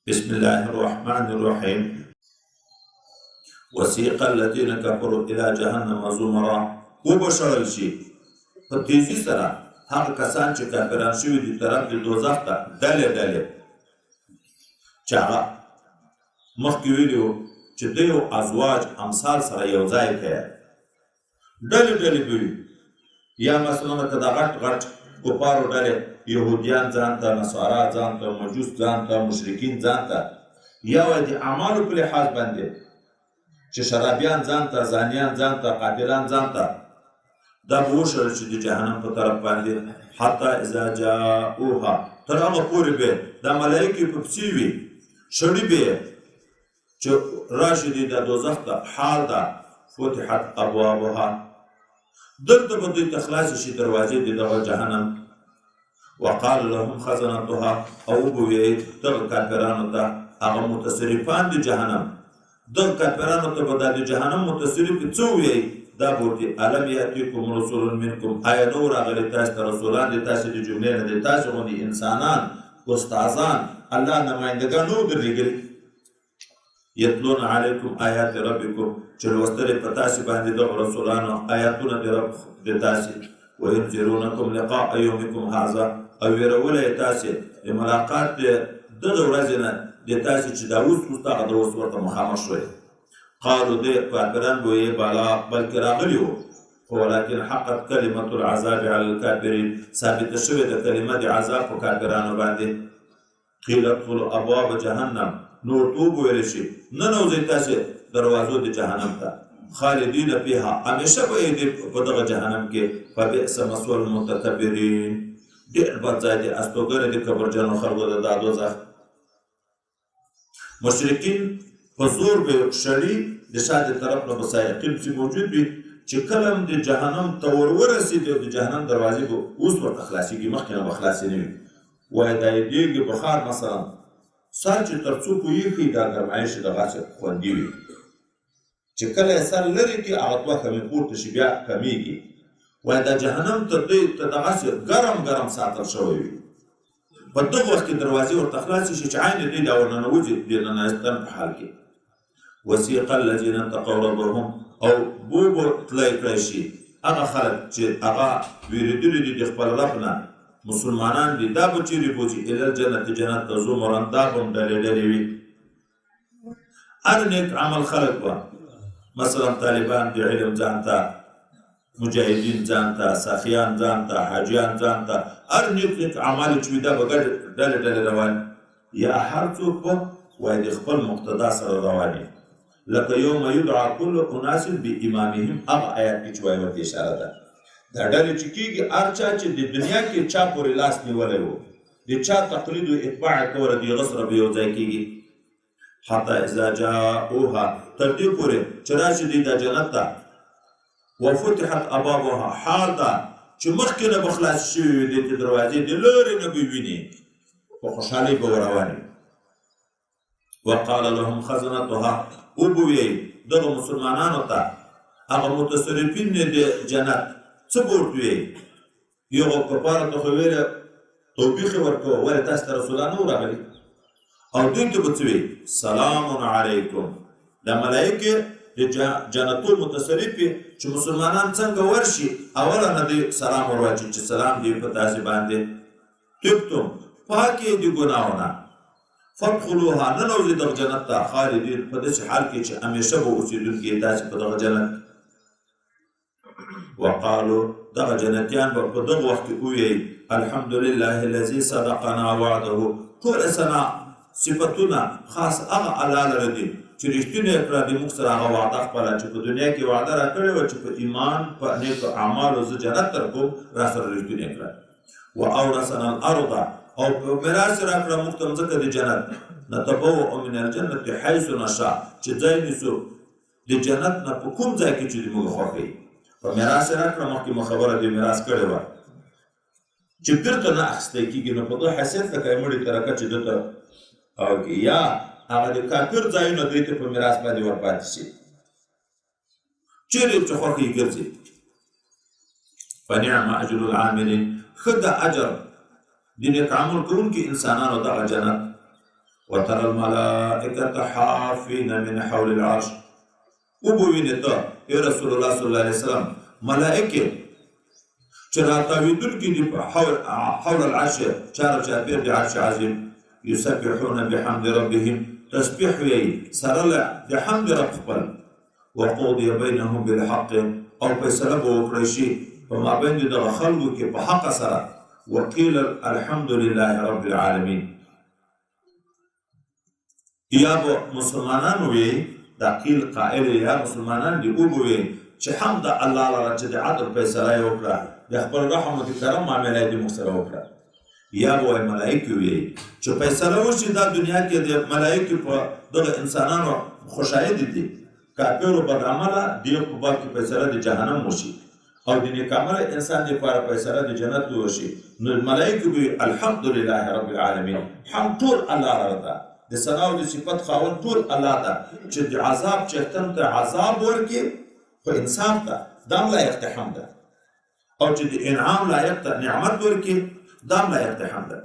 بسم الله الرحمن الرحیم. وسیق الذین کفروا الی جهنم زمرا. وبه شړل شي په تیزي سره هغه کسان چې کافران شوي دي طرف د دوزخ ته ډلې ډلې، چې هغه مخکې ویلي وو چې دوی او ازواج امثال سره یو ځای کوي، ډلې ډلې به وي. یا مثلا که دا غټ غټ کفارو ډلې، یهودیان ځان ته، نصارا ځان ته، مجوس ځان ته، مشرکین ځان ته، یا وایي د اعمالو په لحاظ باندې چې شرابیان ځان ته، زانیان ځان ته، قاتلان ځان ته، دا به وشړل شي د جهنم په طرف باندې. حتی اذا جاءوها، تر هغه پورې به دا ملایکې په پسې وي، شړي به چې راشي دوی دا دوزخ ته. حال دا فتحت ابوابها، دلته به دوی ته خلاصې شي دروازې د دغه جهنم. وقال لهم خزنتها، او وبه ویې دغه کافرانو ته هغه متصرفان د جهنم، دغه کافرانو ته به دا د جهنم متصرف څه ووایي؟ دا به ورته الم یاتیکم رسول منکم، آیا نه وو راغلي تاسې ته رسولان د تاسې د جملې نه، د تاسې غوندې انسانان، استادان، الله نمایندګان نه وو درلېږلي؟ یتلون علیکم آیات ربکم، چې لوستلې په تاسې باندې دغو رسولانو آیاتونه د رب د تاسې. وینذرونکم لقاء یومکم هذا، او ویرولی یې تاسې د ملاقات د دغه ورځې نه د تاسې چې دا اوس اوس دغه د اوس ورته مخامخ شوی. قالو، دی کافران به یې بالا، بلکې راغلي وو، خو ولکن حقت کلمة العذاب علی الکافرین، ثابته شوې ده کلمه د عذاب په کافرانو باندې. قیل ادخلوا ابواب جهنم، نو ورته وویل شي ننوځئ تاسې دروازو د جهنم ته، خالدین فیها، همیشه به یې په دغه جهنم کې. فبئس مثوی المتکبرین، ډېر بد ځای دی استوګنې د کبرجنو خلکو د دا دوزخ. مشرکین په زور به شړي، د شا د طرف نه به سایقین پسې موجود وي، چې کله هم د جهنم ته ور ورسېدي او د جهنم دروازې به اوس ورته خلاصېږي، مخکې نه به خلاصې نه وي. وایي دا یې دېګې بخار مثلا سر چې تر څو پوهېږي دا ګرمایش دغسې خوندي وي، چې کله یې سر لرې کړي هغه توښه مې پورته شي بیا کمېږي. وایي دا جهنم ته دوی ته دغسې ګرم ګرم ساتل شوی وي، په دغه وخت کې دروازې ورته خلاصې شي چې عین دوی دا ورننوځي د ننوتن په حال کې. وسیق الذین اتقوا ربهم، او بو به تللی کړی شي هغه خلک چې هغه وېرېدلي دي د خپل رب نه، مسلمانان دي، دا به چیرې بوځي؟ الی الجنت، جنت ته، زمرا، دا به هم ډلې ډلې وي. هر نیک عمل خلک به مثلا طالبان د علم ځان ته، مجاهدین ځان ته، سخیان ځان ته، حاجیان ځان ته، هر نیک نیک اعمال چې وي دا به ګډ ډلې ډلې روان، یا هر څوک به وایي د خپل مقتدا سره روان وي، لکه یوم یدعا کل اناس بامامهم، هغه آیات کې چې وایي ورته اشاره ده. دا ډلې چې کېږي هر چا چې د دنیا کې چا پورې لاس نیولی و، د چا تقلید و اتباع کوله، د هغه سره به یو ځای کېږي. حتی اذا جاءوها، تر دې پورې چې راشي دوی دا جنت ته. وفتحت ابوابها، حال دا چې مخکې نه به خلاصې شوې وي دې ته دروازې، د لرې نه به ویني، په خوشحالۍ به ور روانې وي. وقال لهم خزنتها، وبه ویل دغه مسلمانانو ته هغه متصرفین د جنت، څه به ورته ویل؟ یو کفارو ته خو ویله توبیخ یې ورکوه، ولې تاسو ته رسولان نه وو راغلي؟ او دوی ته به څه وي؟ سلام علیکم. دا ملایکې د جنتو متصرفې چې مسلمانان څنګه ورشي اوله نه دوی سلام ورواچي چې سلام دی په تاسې باندې، طبتم، پاک یې د ګناهونه، فادخلوها، ننوځئ دغه جنت ته، خالدین، په داسې حال کې چې همیشه به اوسېدونکي یې تاسې په دغه جنت. وقالو، دغه جنتیان به په دغه وخت کې ووایي الحمدلله الذي صدقنا وعده، ټوله ثنا صفتونه خاص هغه الله لره دي چې رښتینی یې کړه د موږ سره هغه وعده خپله چې په دنیا کې وعده راکړې وه چې په ایمان په نیکو اعمالو زه جنت در کوم، را سره رښتینی کړه. و اورثنا الارض، او په میراث یې راکړه موږ ته مځکه د جنت، نتبوأ من الجنة حیث نشاء، چې ځای نیسو د جنت نه په کوم ځای کې چې د موږ خوښ وي. په میراث یې راکړه، مخکې مو خبره د میراث کړې وه چې بیرته نه اخیستی کېږي، نو په ده حیثیت لکه مړي ترکه چې ده ته او یا هغه د کافر ځایونه دوی ته په میراث باندې ورپاتې شي، چیرې چې خوښ یې ګرځي. فنعم اجر العاملین، ښه د اجر د نیک عمل کوونکي انسانانو دغه جنت. وترى الملائکة حافین من حول العرش، وبه وینې ته ای رسول الله صلی الله علیه وسلم ملائکې چې راتاوېدونکي دي په حول العرش، چار چاپېر د عرش عظیم، یسبحون بحمد ربهم، تسبیح وایي سره له د حمد رب خپل. وقضي بینهم بالحق، او فیصله به وکړی شي په مابین د دغه خلکو کې په حق سره. وقیل الحمد لله رب العالمین. یا به مسلمانانو وي، دا قیل قائل یا مسلمانان دي، وبه وي چې حمد الله لره چې د عدل فیصله یې وکړه، د خپل رحم او د کرم معامله یې د موږ سره وکړه. یا به وایي ملایکې وي چې فیصله وشي دا دنیا کې د ملایکې په دغه انسانانو خوشایدې دي، کافرو بدعمله دیو په باب کې فیصله د جهنم وشي او د نیکعمله انسان دپاره فیصله د جنت وشي، نو ملایکې به وي الحمدلله رب العالمین، حمد ټول الله لره ده، د ثنا او د صفت خاوند ټول الله ده، چې د عذاب چښتن ته عذاب ورکړي خو انصاف ته دا هم لایق د حمد ده، او چې د انعام لایق ته نعمت ورکړي دا هم لایق د حمد ده.